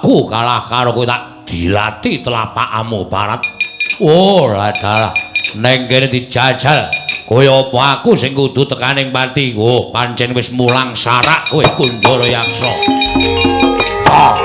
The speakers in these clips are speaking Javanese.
Aku kalah karo kowe tak dilati telapakmu Barat. Oh, dalah. Neng kene dijajal. Kowe apa aku sing kudu tekaning pati? Oh, pancen wis mulang sarak kowe Kundara Yaksa. Ah.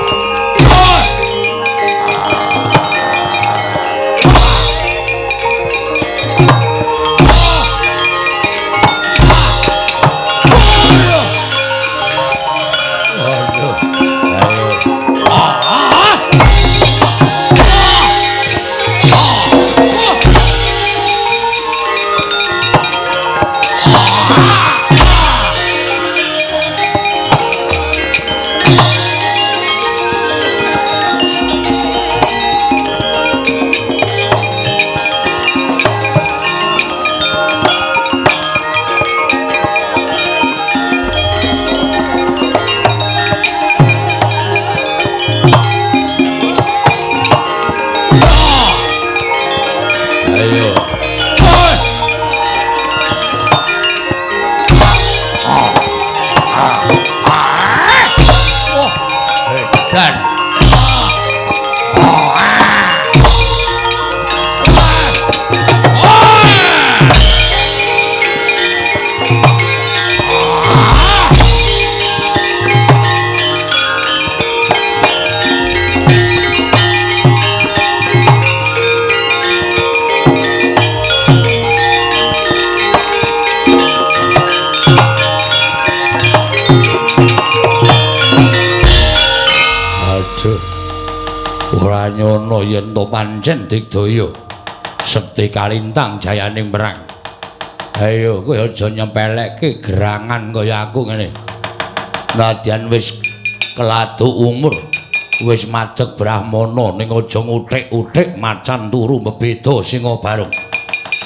Nyono yen to pancen digdaya sekti kalintang jayaning perang. Ayo kowe aja nyempelekke gerangan kaya aku ngene. Nadyan wis keladu umur, wis madeg brahmana ning aja nguthik-uthik macan turu mebeda singa barung.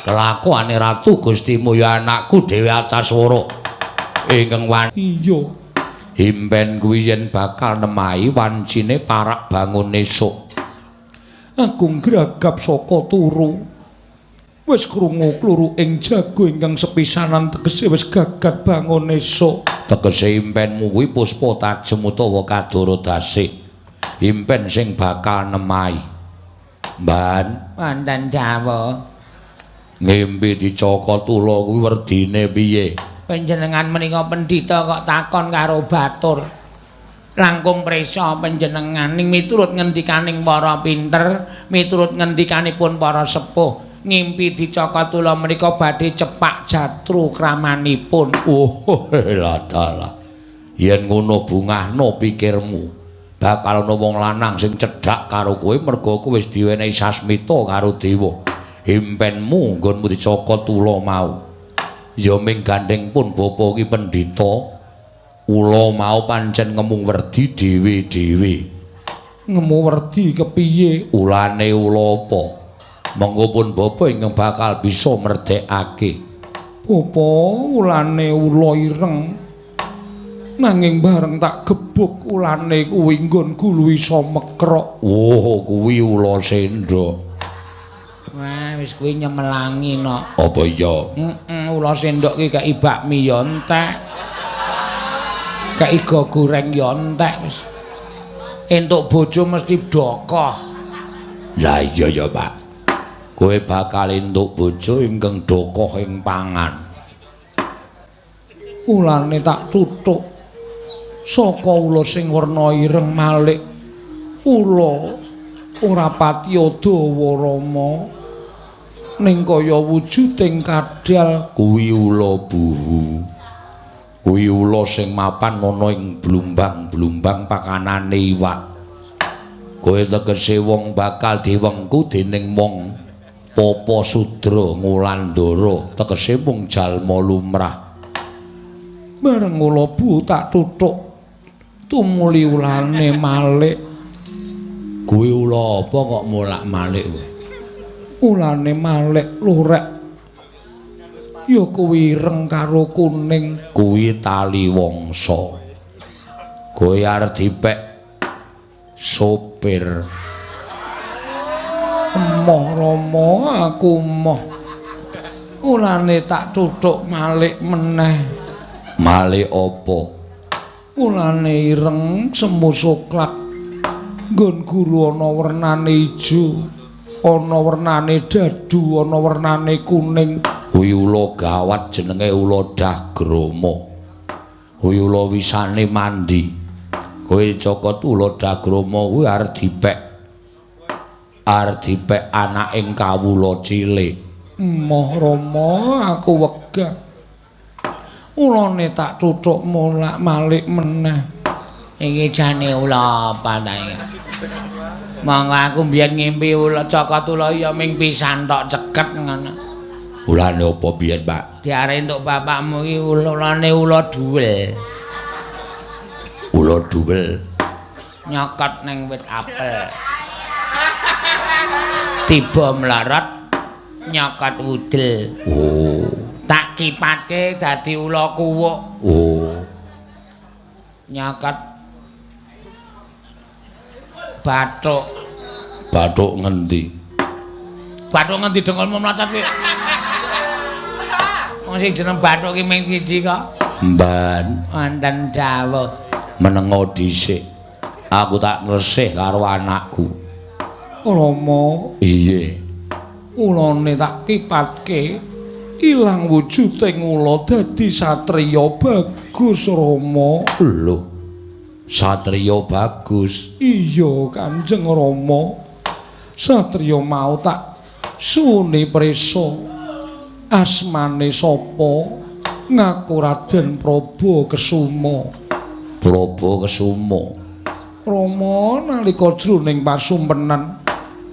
Kelakuane Ratu Gustimu ya anakku dhewe Antaswara ingkang wan iya. Impen kuwi yen bakal nemahi wancine parak bangun esuk. Aku ngragap saka turu. Wis krungu kluru ing jago ingkang sepisanan tegese wis gagat bangun esuk. Tegese impenmu kuwi puspa tajem utawa kadara dasih. Impen sing bakal nemahi. Mban, wonten dawuh. Ngimpi dicokot ula kuwi werdine piye? Panjenengan menika pendhita kok takon karo batur. Langkung prisa panjenengan ning miturut ngendikaning para pinter, miturut ngendikanipun para sepuh, ngimpi dicokot ula menika badhe cepak jatru kramanipun. Oh, ladalah. Yen ngono bungahno pikirmu. Bakal ana wong lanang sing cedhak karo kowe merga kowe wis diwenehi sasmita karo dewa. Impenmu nggonmu dicokot ula mau. Ya ming gandheng pun bapa ki pendhita. Ula mau pancen ngemung werdi dhewe-dhewe. Ngemu werdi kepiye? Ulane ula apa? Monggo pun bapa ingkang bakal bisa merdekake. Bapa, ulane ula ireng. Nanging bareng tak gebuk ulane kuwi nggon gulu iso mekrok. Oh, kuwi ula sendok. Wah, wis kuwi nyemelangi nok. Apa iya? Heeh, ula sendok ki kei bakmi ya entek. Kei iga goreng ya entek wis. Entuk bojo mesti dokoh. Lah iya ya, Pak. Kowe bakal entuk bojo ingkang dokoh ing pangan. Ulane tak tutuk. Saka ula sing werna ireng malik. Ula ora patiya dawa Rama. Ning kaya wujuding kadal kuwi ula buhu. Kuwi ula sing mapan ana ing blumbang-blumbang pakanane iwak. Kowe tegese wong bakal diwengku dening wong papa sudra ngulandara, tegese mung jalma lumrah. Bareng ula buhu tak tutuk, tumuli ulane malik. Kuwi ula apa kok molak-malik kowe? Ulane malik lurek. Ya kuwi ireng karo kuning. Kuwi tali wangsa. Kowe arep dipek sopir. Emoh Rama, aku emoh. Ulane tak tutuk malik meneh. Malik apa? Ulane ireng semu soklat. Nggon guru ana wernane ijo, ana wernane dadu, ana wernane kuning. Kuwi ula gawat jenenge ula Dagrama. Kuwi ula wisane mandi. Kowe cokot ula Dagrama kuwi arep dipek. Arep dipek anaking kawula cilik. Emoh Rama, aku wegah. Ulane tak tuthuk molak-malik meneh. Iki jane ula apa ta iki? Monggo aku mbiyen ngimpi ula cokot ula ya ming pisan tok ceket ngono. Ulane apa biyen, Pak? Diare entuk bapakmu iki ulane ula duwel. Ula duwel nyokot ning wit apel. Tiba mlorot nyokot wudel. Oh. Tak kipatke dadi ula kuwuk. Oh. Nyokot bathuk. Bathuk ngendi? Bathuk ngendi dengkulmu mlocot kuwi? Wong sing jeneng bathuk ki ming siji kok. Mban. Wonten dawuh. Menengo dhisik. Aku tak ngresih karo anakku. Rama. Iye. Ulane tak kipatke ilang wujuding ula dadi satriya bagus, Rama. Lho. Satriya bagus. Iya, Kanjeng Rama. Satriya mau tak suwuni prisa. Asmane sapa? Ngaku Raden Prabu Kesuma. Prabu Kesuma. Rama nalika jroning pasumpenan,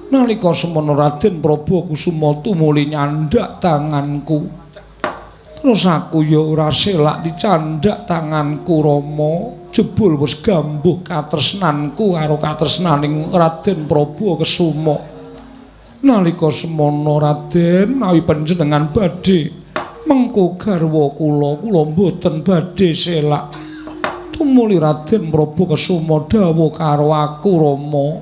nalika semono Raden Prabu Kusuma tumuli nyandak tanganku. Terus aku ya ora selak dicandak tanganku, Rama. Jebul wis gambuh katresnanku karo katresnaning Raden Prabu Kesuma. Nalika semono Raden, nawi panjenengan badhe mengku garwa kula, kula mboten badhe selak. Tumuli Raden Prabu Kesuma dawuh karo aku, Rama,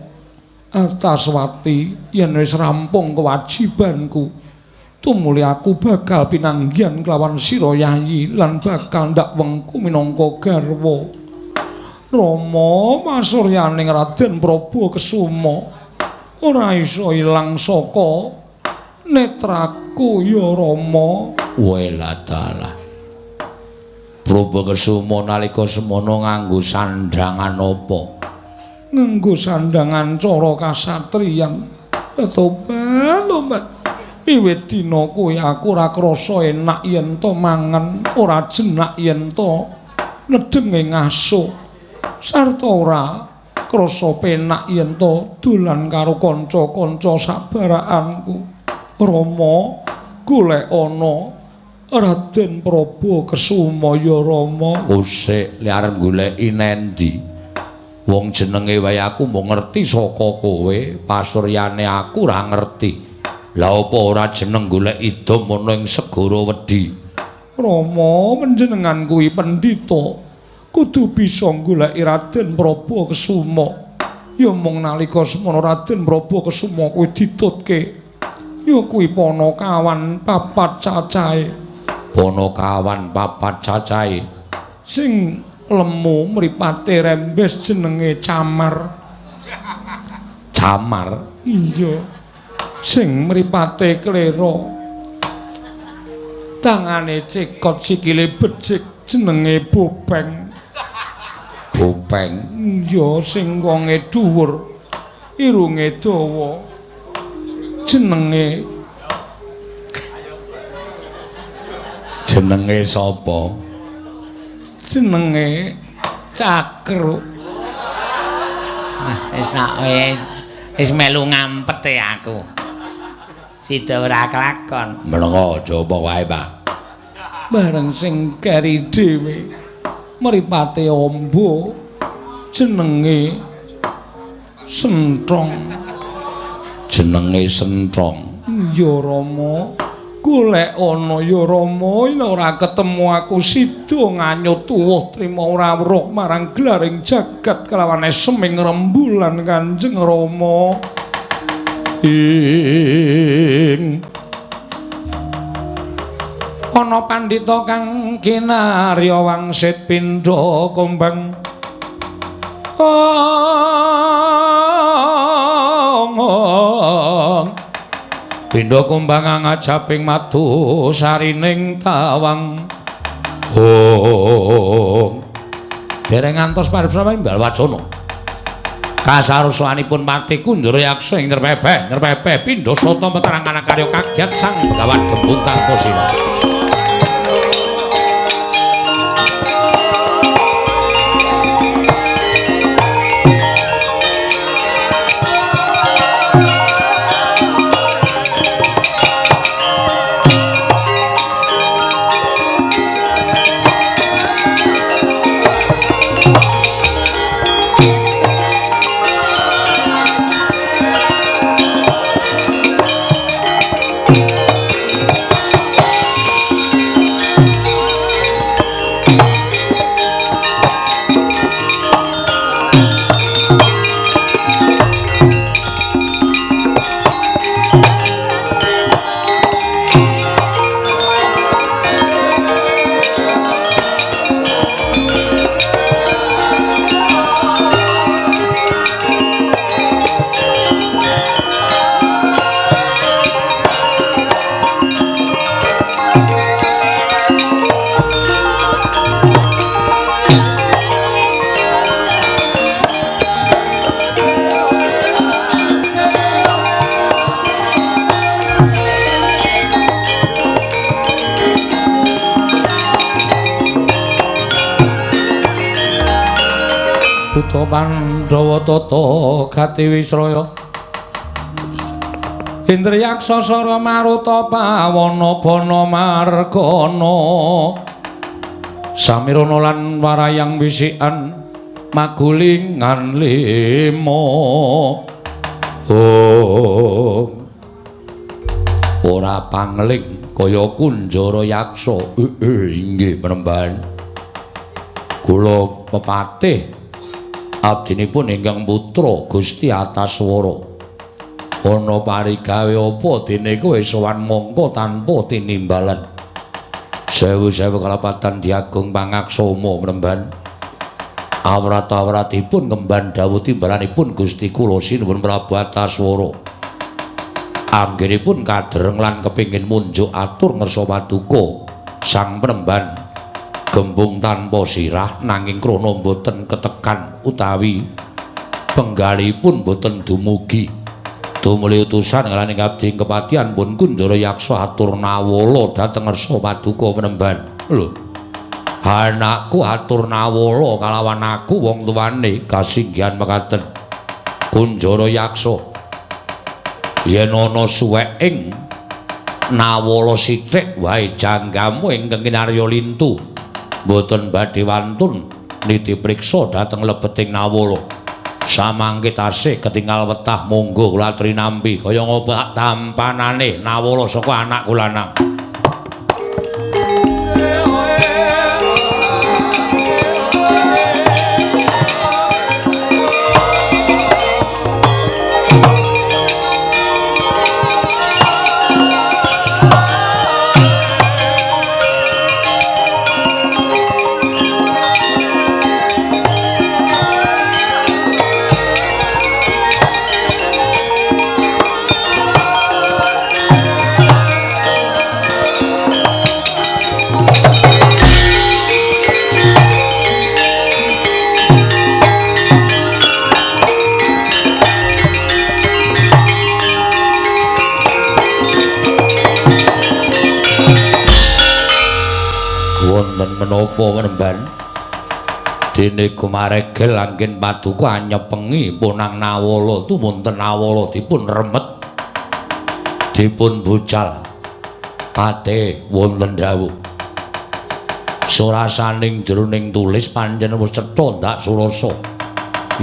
Ataswati, yen wis rampung kewajibanku, tumuli aku bakal pinanggihan kelawan sira Yayi lan bakal ndak wengku minangka garwa. Rama, masuryaning Raden Prabu Kesuma ora iso ilang saka netraku ya, Rama. Weladalah. Prabu Kesuma nalika semono nganggo sandhangan apa? Nganggo sandhangan cara kasatriyan. Tobat, tobat. Wiwit dina kuwi aku ora krasa enak yen to mangan, ora jenak yen to nedenge ngaso. Sarta ora krasa penak yen to dolan karo kanca-kanca sabarakanku. Rama, golek ana Raden Prabu Kesuma ya, Rama. Usik li arep goleki nendi? Wong jenenge wae aku mung ngerti saka kowe, pasuryane aku ora ngerti. Lah apa ora jeneng golek idom ana ing segara wedi? Rama, panjenengan kuwi pendhita, kudu bisa goleki Raden Prabu Kesuma. Ya mung nalika semono Raden Prabu Kesuma kuwi ditutke, ya kuwi panakawan papat cacahe. Panakawan papat cacahe sing lemu mripate rembes jenenge Camar. Camar? Iya. Sing mripate klera, tangane cekot sikile becik jenenge Bopeng. Bopeng? Iya, sing wonge dhuwur irunge dawa jenenge jenenge sapa? Jenenge Cakruk. Ah, wis wis wis melu ngampet e aku. Sida ora kelakon. Menengo aja apa wae, Pak. Bareng sing keri dhewe mripate amba jenenge Sentrong. Jenenge Sentrong. Iya, Rama. Golek ana ya, Rama, yen ora ketemu aku sida nganyut tuwuh trima ora weruh marang glaring jagat kelawan eseming rembulan Kanjeng Rama. Ing ana pandhita kang kinarya wangsit pindha kumbang. Pindha kumbang ngajaping madu sarining tawang. Oh. Dereng ngantos paripurna imbal wacana. Kasaruswanipun Pati Kunjara Yaksa ing nrepepeh, nrepepeh pindha sata meterang karya kagiat Sang Begawan Gembung Tanpa Sira. Pandhawa tata gati wisraya Indriyaksa sara maruta pawana bana margana samirana lan warayang wisikan magulingan lima. Oh, ora pangling kaya Kunjara Yaksa. Inggih penemban kula pepatih abdinipun ingkang putra Gusti Ataswara. Ana parigawe apa dene kowe sowan mangka tanpa tinimbalan. Sewu-sewu kalapatan diagung pangaksama mremban. Awrat-awratipun kemban dawuh timbalanipun Gusti kula sinuwun Prabu Ataswara. Anggenipun kadereng lan kepingin munjuk atur ngersa paduka sang Premban Gembung tanpa sirah nanging krana mboten ketekan utawi penggalipun mboten dumugi. Tumuli utusan ngalaning abdi kepatihan pun Kunjara Yaksa atur nawala dhateng ngersa paduka Premban. Lho, anakku atur nawala kalawan aku wong tuwane kasinggihan mekaten. Kunjara Yaksa, yen ana suweking nawala sithik wae janggamu ingkang kinarya lintu mboten badhe wantun niti priksa dhateng lebeting nawala. Samangke tasih ketingal wetah monggo kula trinampi kaya ngapa tampanane nawala saka anakku lanang. Wonten menapa Premban? Dene gumaregel anggen paduka anyepengi punang nawala tumunten nawala dipun remet dipun bucal pate wonten dawuh. Surasaning jroning tulis panjenengan wis cetha ndak surasa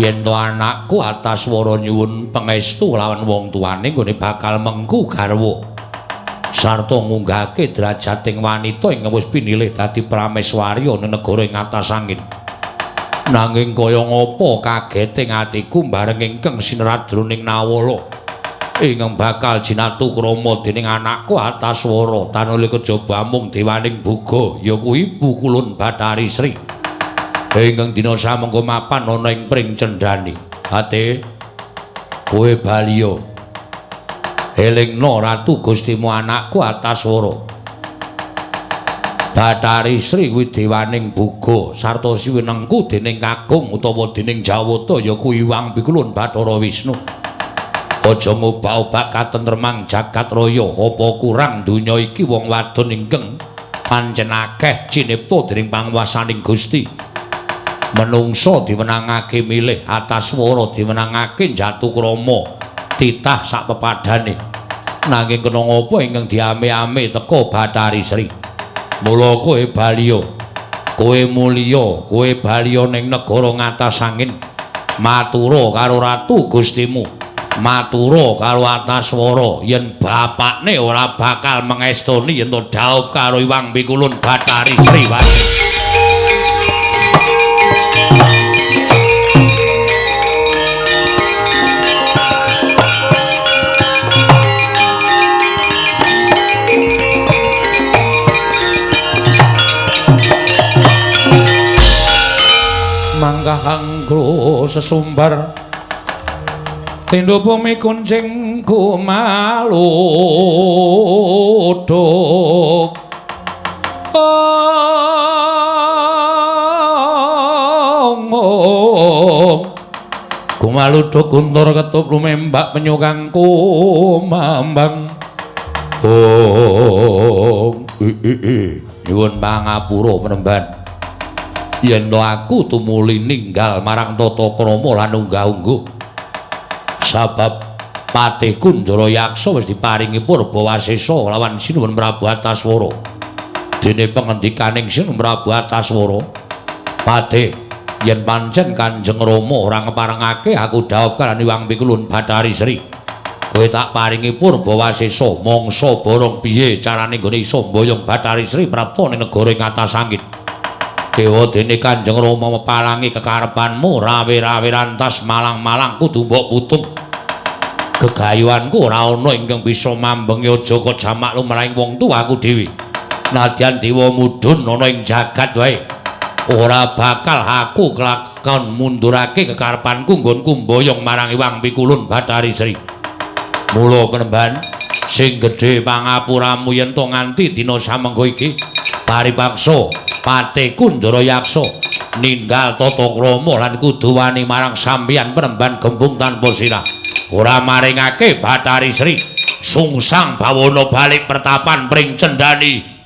yen to anakku Ataswara nyuwun pangestu lawan wong tuane nggone bakal mengku garwa sarta ngunggahake derajating wanita ingkang wis pinilih dadi prameswari ana negara ing atas angin. Nanging kaya ngapa kageting atiku bareng ingkang sinerat jroning nawala ingkang bakal jinatu krama dening anakku Ataswara tanuli kejaba amung dewaning buga ya kuwi Ibu Kulun Bathari Sri ingkang dina samengko mapan ana ing pring cendhani. Ate kowe baliya. Elingno Ratu Gustimu anakku Antaswara. Bathari Sri kuwi dewaning buga sarta siwinengku dening Kakung utawa dening Jawata ya kuwi Hyang Pikulun Bathara Wisnu. Aja ngobak-obak katentremang jagat raya, apa kurang donya iki wong wadon ingkang pancen akeh cinipta dening panguwasaning Gusti. Menungsa diwenangake milih, Antaswara diwenangake jatukrama titah sak pepadane. Nanging kena ngapa ingkang diame-ame teka Bathari Sri. Mula kowe baliya, kowe mulya, kowe baliya ning negara ngatasangin, matura karo Ratu Gustimu, matura karo Antaswara yen bapakne ora bakal mengestoni yen to dhaup karo Hyang Pikulun Bathari Sri wae. Manggah angkro sesumbar tindho bumi kuncing kumaluduk kumaluduk guntur ketup lumembak penyukang kumambang. Om nyuwun pangapura penemban yen to aku tumuli ninggal marang tata krama lan unggah-ungguh, sabab Patih Kunjara Yaksa wis diparingi purba wasesa lawan Sinuwun Prabu Antaswara. Dene pengendikaning Sinuwun Prabu Antaswara, Patih, yen pancen Kanjeng Rama ora ngeparengake aku dhaup kaliyan Hyang Pikulun Bathari Sri, kowe tak paringi purba wasesa mangsa borong piye carane nggone iso mboyong Bathari Sri prapta ning negara ing atas angin. Dewa dene Kanjeng Rama mepalangi kekarepanmu, rawe-rawe rantas malang-malang kudu mbok putung. Gegayuhanku ora ana ingkang bisa mambengi aja kok jamak lumrahing wong tuaku dhewe. Nadyan dewa mudhun ana ing jagat wae, ora bakal aku kelakon mundurake kekarepanku nggonku mboyong marang Hyang Pikulun Bathari Sri. Mula penemban sing gedhe pangapuramu yen to nganti dina samengko iki paripaksa Patih Kunjara Yaksa ninggal tata krama lan kudu wani marang sampeyan penemban gembung tanpa sirah. Ora maringake Bathari Sri sungsang bawana balik pertapan pring cendani.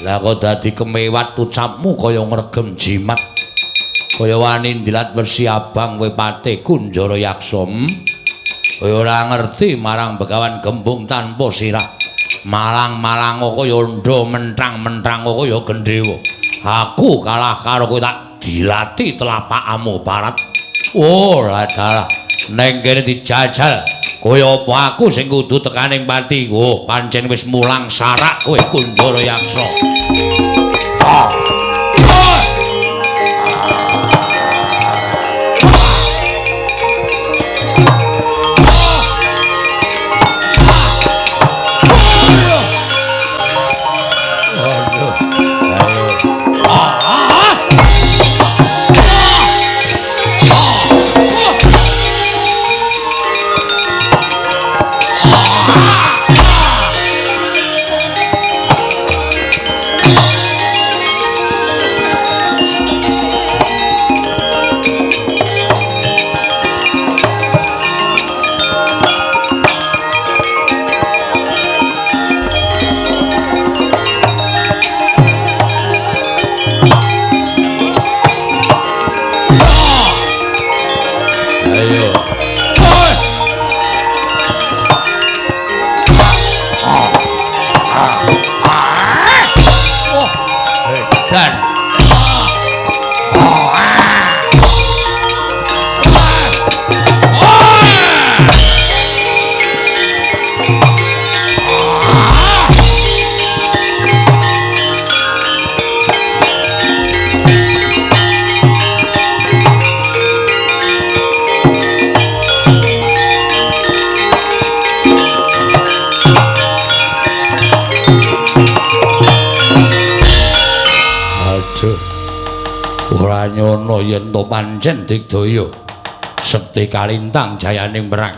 Lah kok dadi kemewat ucapmu kaya ngregem jimat, kaya wani ndilat wesi abang kowe Patih Kunjara Yaksa. Kowe ora ngerti marang Begawan Gembung tanpa sirah, malang-malang kaya ndha, mentrang-mentrang kaya gendhewa. Aku kalah karo kowe tak dilati telapakmu parat. Oh dalah, neng kene dijajal. Kowe apa aku sing kudu tekaning pati? Oh, pancen wis mulang sarak kowe Kunjara Yaksa. nyono yen to pancen digdaya sekti kalintang jayaning perang.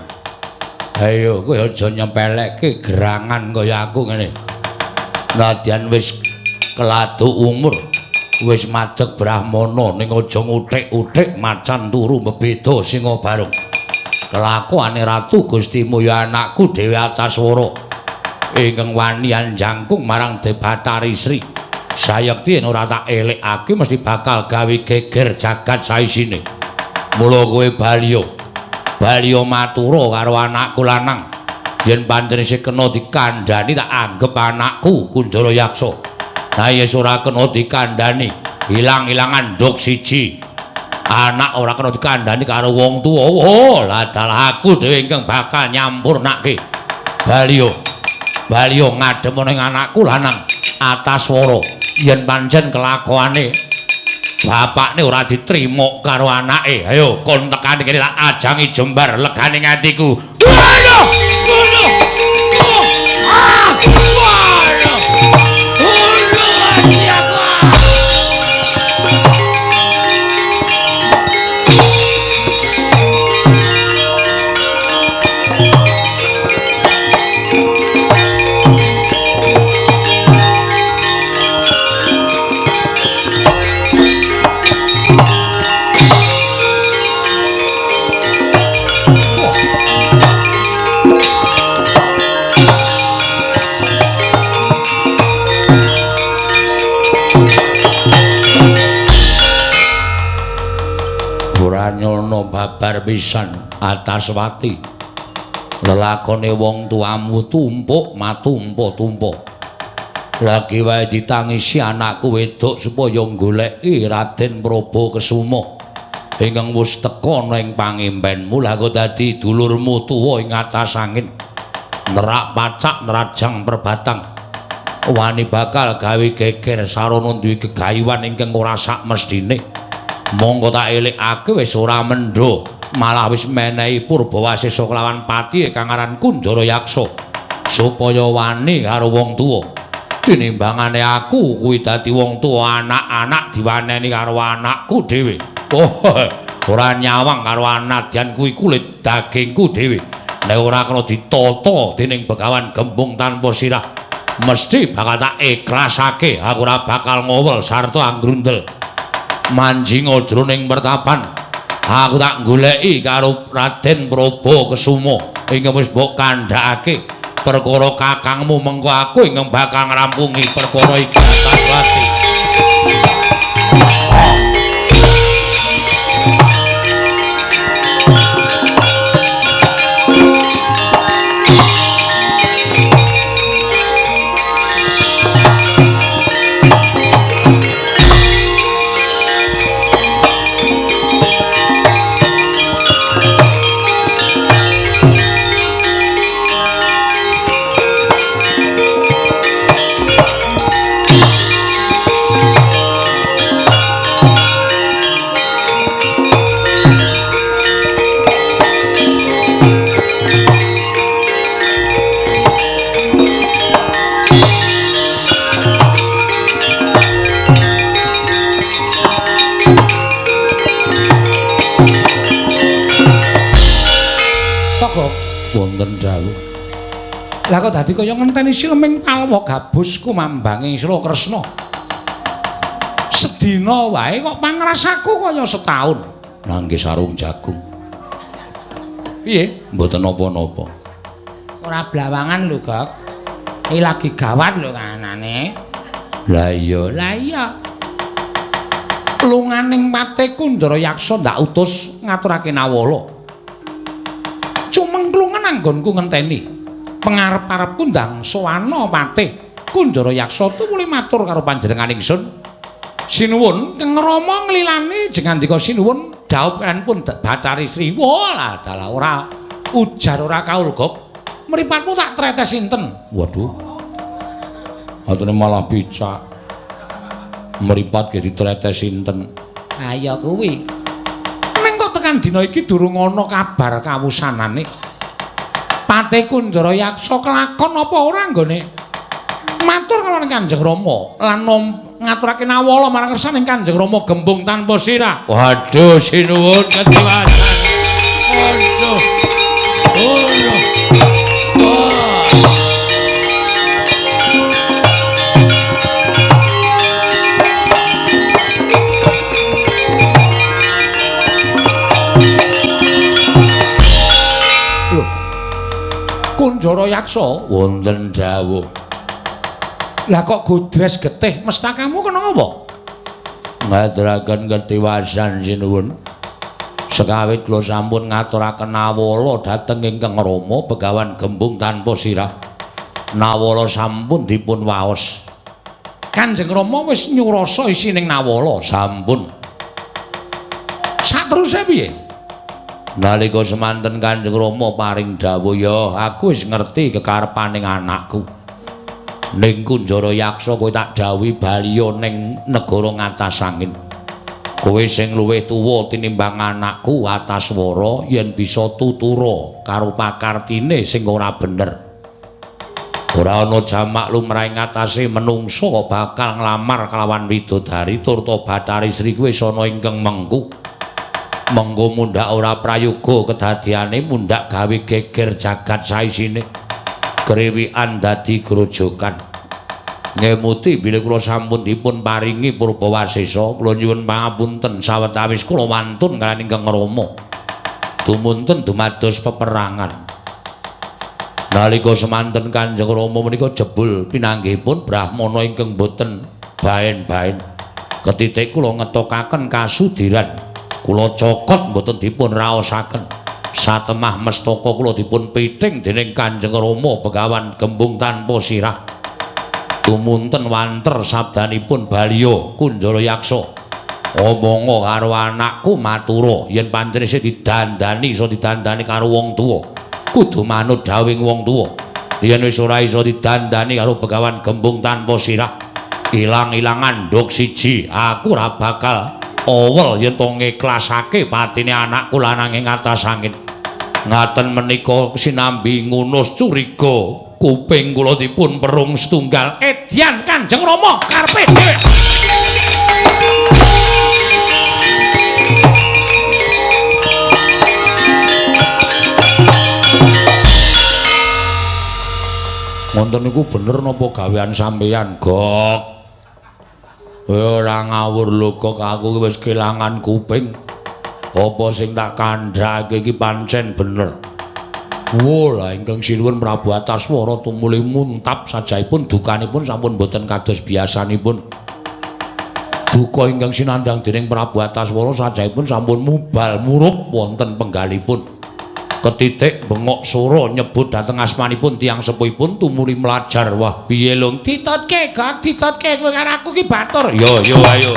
Ayo kowe aja nyepelekke gerangan kaya aku ngene. Nadyan wis keladu umur, wis madeg brahmana ning aja nguthik-uthik macan turu mebeda singa barung. Kelakuane Ratu Gustimu ya anakku dhewe Antaswara ingkang wani anjangkung marang Debatari Sri. Sayekti yen ora tak elekake mesti bakal gawe geger jagat saisine. Mula kowe baliyo. Baliyo matura karo anakku lanang. Yen pancen isih kena dikandhani tak anggep anakku Kunjara Yaksa. Nah yen ora kena dikandhani, ilang-ilangan nduk siji. Anak ora kena dikandhani karo wong tuwa. Oh, lah dalah aku dhewe ingkang bakal nyampurnake. Baliyo. Baliyo ngadhem ning anakku lanang Antaswara. Yen pancen kelakuane bapakne ora diterima karo anake, ayo kon tekane kene tak ajangi jembar legane atiku. Waduh! Waduh! Ah! Waduh! Waduh ati aku. Nyono babar pisan Antaswati. Lelakone wong tuamu tumpuk matumpa-tumpa. Lagi wae ditangisi anakku wedok supaya goleki Raden Prabu Kesuma ingkang wis teka ning pangimpenmu. Lah kok dadi dulurmu tuwa ing atas angin. Nerak pacak nerajang perbatang. Wani bakal gawe geger sarana duwe gegayuhan ingkang ora sak mesthine. Monggo tak elekake wis ora mendho, malah wis menehi purbawasesa kelawan pati kang aran Kunjara Yaksa supaya wani karo wong tuwa. Tinimbangane aku kuwi dadi wong tuwa anak-anak diwaneni karo anakku dhewe. Oh, ora nyawang karo anadyan kuwi kulit dagingku dhewe. Nek ora kena ditata dening Begawan Gembung tanpa sirah, mesti bakal tak ikhlasake. Aku ora bakal ngowel sarta anggrundel. Manjing jroning pertapan aku tak goleki karo Raden Prabu Kesuma ingkang wis mbok kandhakake perkara kakangmu. Mengko aku ingkang bakal ngrampungi perkara iki Antaswati. Wonten dawuh. Lah kok dadi kaya ngenteni sileming palwa gabus kumambange Sra Kresna. Sedina wae kok pangrasaku kaya setaun. Nangge sarung jagung. Piye? Mboten napa-napa. Ora blawangan lho, Gok. Iki lagi gawat lho kanane. Lah iya, lah iya. Lunganing pate Kunjara Yaksa ndak utus ngaturake nawala. Cumengklungan anggonku ngenteni pengarep-arepku ndang sowana patih Kunjara Yaksa tumuli matur karo panjenengan ingsun. Sinuwun Kang Rama nglilani jengandika sinuwun dhaup pun Bathari Sri. Walah dalah ora ujar ora kaul Gok. Mripatmu tak tretes sinten? Waduh. Atune malah picak. Mripat ge ditretes sinten? Ha ya kuwi. Tekan dina iki durung ana kabar kawusanane. Patih Kunjara Yaksa kelakon apa ora nggone matur karo Kanjeng Rama lan ngaturake nawala marang kersaning Kanjeng Rama Gembung tanpa sirah. Waduh, sinuwun ketiwasan. Waduh. Oh. Lho. Kunjara Yaksa wonten dawuh. Lah kok godres getih mestakamu kena apa? Ngaturaken ketiwasan sinuwun. Sekawit kula sampun ngaturaken nawala dhateng ingkang Rama Begawan Gembung tanpa sirah. Nawala sampun dipun waos. Kanjeng Rama wis nyurasa isining nawala. Sampun. Sateruse piye? Nalika semanten Kanjeng Rama paring dawuh, ya aku wis ngerti kekarepaning anakku. Ning Kunjara Yaksa kowe tak dawuhi baliya ning negara Ngatasangin. Kowe sing luwih tuwa tinimbang anakku Ataswara yen bisa tutura karo pakartine sing ora bener. Ora ana jamak lumrah ing atase menungsa bakal nglamar kelawan widodari turta Bathari Sri kuwi wis ana ingkang mengku. Mengko mundhak ora prayoga kedadiane mundhak gawe geger jagat saisine. Kriwikan dadi grojogan. Ngemuti bilih kula sampun dipun paringi purbawasesa, kula nyuwun pangapunten sawetawis kula wantun kaliyan ingkang Rama. Dumunten dumados peperangan. Nalika semanten Kanjeng Rama menika jebul pinanggihipun brahmana ingkang boten baen-baen. Ketitik kula ngetokaken kasudiran. Kula cokot boten dipun raosaken. Satemah mestaka kula dipun piting dening Kanjeng Rama Begawan Gembung tanpa sirah. Tumunten wanter sabdanipun baliya Kunjara Yaksa. Omonga karo anakku matura yen pancen isih didandani iso didandani karo wong tuwa. Kudu manut dawuhing wong tuwa. Yen wis ora iso didandani karo Begawan Gembung tanpa sirah, ilang-ilangan nduk siji, aku ora bakal owel yen to ngiklasake patine anakku lanang ing Atasangin. Ngaten menika sinambi ngunus curiga kuping kula dipun perung setunggal. Edyan Kanjeng Rama karepe dhewe. Wonten niku bener napa gawean sampeyan, Gok? Ora ngawur lho Gok, aku wis kelangan kuping. Apa sing tak kandhake iki pancen bener. Wo lah ingkang sinuwun Prabu Ataswara tumuli muntap sajaipun dukanipun sampun boten kados biasanipun. Duka ingkang sinandhang dening Prabu Ataswara sajaipun sampun mubal murup wonten penggalipun. Ketitik bengok sora nyebut dhateng asmanipun tiyang sepuhipun tumuli mlajar. Wah piye lho? Ditotke Gok, ditotke kowe karo aku ki batur. Yo yo ayo.